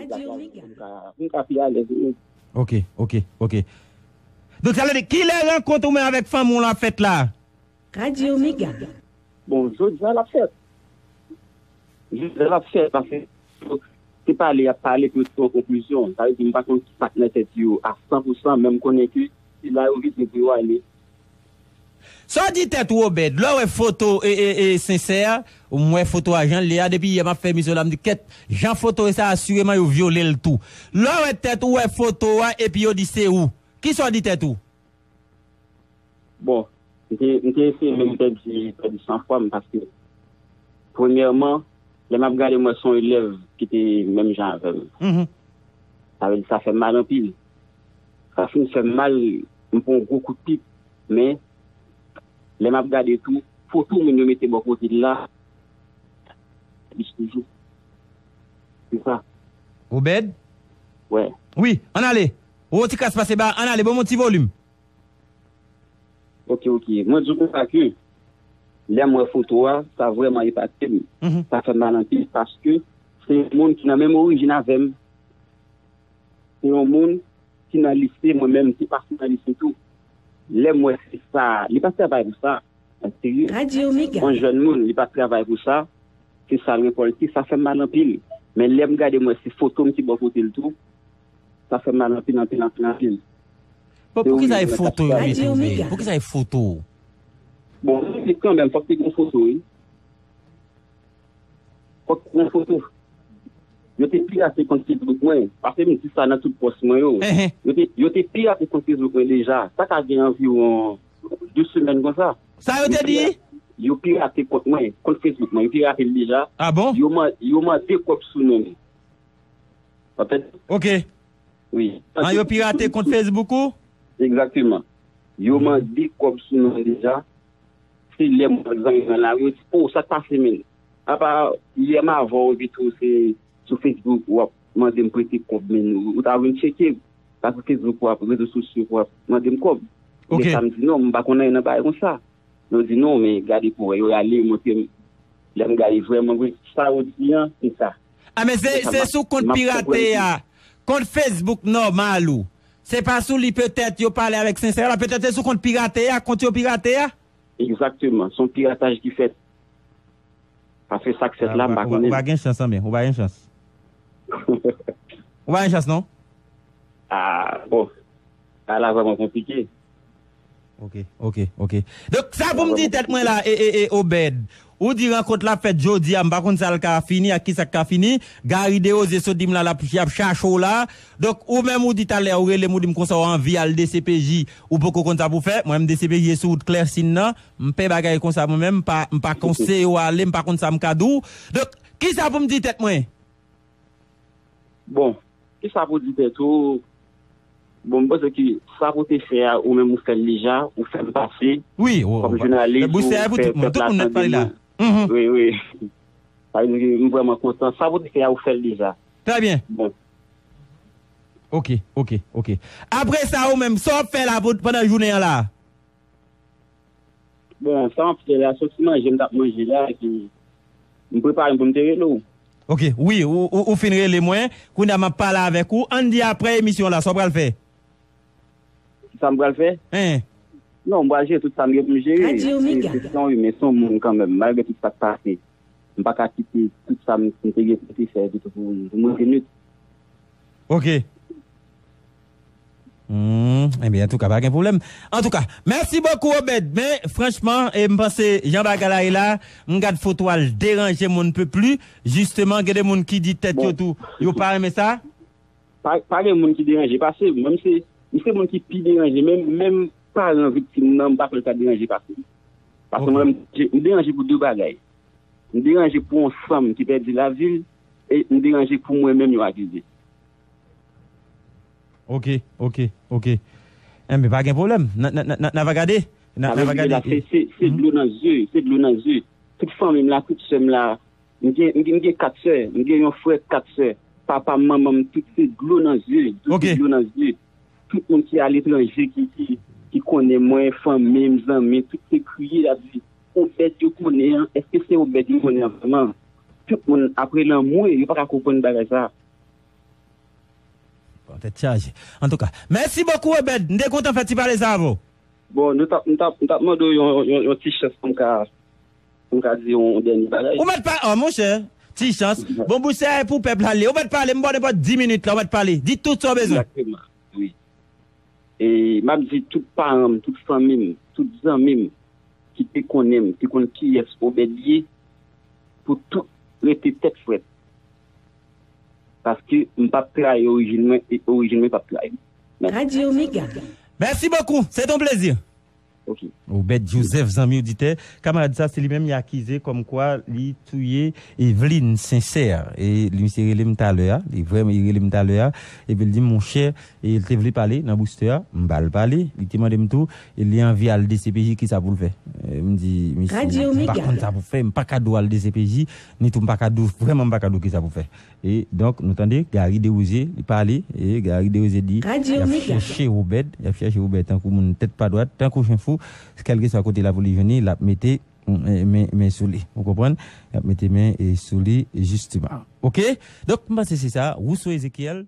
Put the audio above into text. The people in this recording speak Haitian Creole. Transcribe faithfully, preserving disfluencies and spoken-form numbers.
Pou m ka, pou m ka pi alèz, wi. Ok, ok, ok. Donk, sa vle di, kilè rankont ou menm avèk fanmi w la fèt la? Radio Mega. Bon, jodi a l ap fèt. Jodi a l ap fèt, paske se pale y ap pale pou yo tire yon konklizyon. Sa vle di, m pa konn ki sa k nan tèt yo a san pou san, men m konnen ke se la yo vin pou yo ale. Sa w di tèt ou, Obed? Lè w wè foto e, e, e, Sensè, m wè foto a jan l ye a, depi yè m ap fè emisyon la, m di, kèt, jan foto e sa, asireman yo vyole l tou. Lè w wè tèt ou, wè foto a, epi yo di se ou. Kisa w di tèt ou? Bon, m te, m te eseye menm pèdi, pèdi san fwa m, paske, premyèman, lè m ap gade, m wè se yon elèv ki te menm jan avè m. Mhm. Sa vle di, sa fè m mal anpil. Sa fin fè m mal, m pran yon gwo kout pik. Men, lè m ap gade tou, foto moun yo mete bò kote l la, plis toujou. Se sa. Obed? Wè. Wi, ann ale. Ou ti kras pase ba, ann ale, ban m yon ti volim. Ok, ok. Mwen di w konsa ke lè m wè foto a, sa vrèman epate m. Mhm. Sa fè m mal anpil paske se yon moun ki nan menm orijin avè m. Se yon moun ki nan lise, mwen menm, m te pase nan lise tou. Lè m wè se sa, li pa travay pou sa. An serye. Radio Mega. Yon jèn moun, li pa travay pou sa. Se sa l rekòlte, sa fè m mal anpil. Men lè m gade, m wè se foto m ki bò kote l tou. Sa fè m mal anpil, anpil, anpil, anpil. Bon, poukisa e foto yo mete w, Big? Poukisa e foto? Bon, mwen di kanmenm, fòk te gen foto, wi. Fòk te gen foto. Yo te pirate kont Facebook mwen, paske m di sa nan tout pòs mwen yo. Enhen. Yo te, yo te pirate kont Facebook mwen deja. Sa ka gen anviwon de semèn konsa. Sa yo te di? Yo pirate kont mwen, kont Facebook mwen, yo pirate l deja. Ah bon? Yo man-, yo mande kòb sou non m. Ou konprann? Ok. Wi. An, yo pirate kont Facebook ou? Egzakteman. Yo mande kòb sou non deja. Se lè m wè zanmi nan lari, yo di, "O, sa k pase, menn?" Apa, yè m avè w, epi tou, se sou Facebook, w ap mande m prete kòb, menn. Ou, ou ta vin tcheke m. Pa sou Facebook, w ap, rezo sosyo, w ap mande m kòb. Ok. Lè sa m di, "Non, m pa konn anyen nan bagay konsa." Yo di, "Non, men gade pou wè." Yo rale, yo montre m. Lè m gade vrèman vre, sa yo di an, se sa. Ah, men se, se sou kont pirate a, kont Facebook nòmal ou. Se pa sou li petèt yo pale avèk Sensè la, petèt se sou kont pirate a, kont yo pirate a. Egzakteman, se yon pirataj ki fèt. Paske sa k fèt la, m pa konnen. Ou pa gen chans, anben, ou pa gen chans. Ou pa gen chans, non? Ah, bon. Sa la vrèman konplike. Ok, ok, ok. Donk, sa pou m di tèt mwen la, e, e, e, Obed. Ou di rankont la fèt jodi a, m pa konn sa l ka fini, ak ki sa k ka fini. Gary Desrosiers sot di m la, l ap, y ap chache w la. Donk, ou menm ou di talè, ou rele m, ou di m konsa, ou anvi al D C P J, ou poko konn sa pou fè. Mwen menm D C P J sou wout Klèsin nan. M pè bagay konsa mwen menm, m pa, m pa konseye w ale, m pa konn sa m ka di w. Donk, kisa pou m di tèt mwen? Bon, kisa pou di tèt ou? Bon, m panse ke sa pou te fè a, ou menm ou fè l deja, ou fè m pase. Wi, kòm jounalis, ou fè pèp la tande m. Wi, wi. Sa vle di ke m vrèman kontan. Sa pou te fè a, ou fè l deja. Trè byen. Bon. Ok, ok, ok. Apre sa, ou menm, sa w ap fè la pou, pandan jounen an la? Bon, sa m ap fè la, se yon ti manje m t ap manje la, epi m prepare m pou m te rele w. Ok, wi, ou, ou, ou fin rele mwen, kounye a m ap pale avèk ou. Ann di apre emisyon la, sa w pral fè? Sa m pral fè? Hein. Non, m pral jere tout sa m gen pou m jere. Se, se yon imen, se yon moun kanmenm, malgre tout sa k pase. M pa ka kite tout sa m, m te gen pou m te fè epi tou pou, pou mwen te nwit. Ok. Hmm, ebyen, antouka, pa gen pwoblèm. Antouka, mèsi bokou, Obed. Men, franchman, e, m panse, jan bagay la ye la, m gad foto a, l deranje m on ne peut plus. Jisteman, gen de moun ki di tèt yo tou, yo pa renmen sa. Pa, pa gen moun ki deranje pase m. Mwen, m se, m se moun ki pi deranje. Menm, menm paran viktim nan, m pa kwè l ta deranje pase m. Paske mwen, m, m deranje pou de bagay. M deranje pou yon sanm ki pèdi lavi l, e m deranje pou mwen menm yo akize. Ok, ok, ok. Enben, pa gen pwoblèm. N a, n a, n a, n a, n a va gade. N a, n a va gade. Se, se, se dlo nan zye, se dlo nan zye. Tout fanmi m la, tout sè m la, m gen, m gen, m gen kat sè, m gen yon frè, kat sè. Papa m, manman m, tout se dlo nan zye, tout se dlo nan zye. Tout moun ki aletranje, ki, ki, ki konnen mwen, fanmi m, zanmi, tout se kriye, y ap di, Obed yo konnen an, èske se Obed yo konnen an vrèman? Tout moun ap rele an mwen, yo pa ka konprann bagay sa. Tèt chaje. Antouka, mèsi bokou, Obed. M te kontan fè ti pale sa avè w. Bon, nou t ap, m t ap, m t ap mande w yon, yon, yon ti chans pou m ka, pou m ka di yon dènye bagay. Ou mèt pa, oh, monchè, ti chans. Bon, bouch se a e pou pèp la li ye. Ou mèt pale, m ba w nenpòt dis minit la, ou mèt pale. Di tout sa w bezwen. Egzakteman, wi. E m ap di tout paran m, tout fanmi m, tout zanmi m ki te konnen m, ki konn kiyès Obed ye, pou tout rete tèt frèt. Paske m p ap trayi orijin mwen, e orijin mwen p ap trayi m. Mèsi. Radyo Mega. Mèsi bokou, se ton plezi. Ok. Obed Joseph, zanmi oditè, kamarad sa, se li menm y akize kòmkwa li touye Eveline Sincère. E li, misye rele m talè a, li vrèman, li rele m talè a, epi l di m, monchè, e l te vle pale nan booster a, m ba l pale, li te mande m tou, e li anvi al D C P J, kisa pou l fè? E m di, misye, m pa konn sa pou fè, m pa ka di w al D C P J, ni tou m pa ka di w, vrèman m pa ka di w kisa pou fè. E donk, nou tande, Gary Desrosiers, li pale, e Gary Desrosiers di, y ap chèche Obed, y ap chèche Obed tankou moun tèt pa dwat, tankou chen fou, kèlkeswa kote lapolis jwenn li, l ap mete, mm, men, men sou li. Ou konprann? Y ap mete men, e, sou li, jisteman. Oke? Donk, m panse se sa, Rousseau Ezekiel.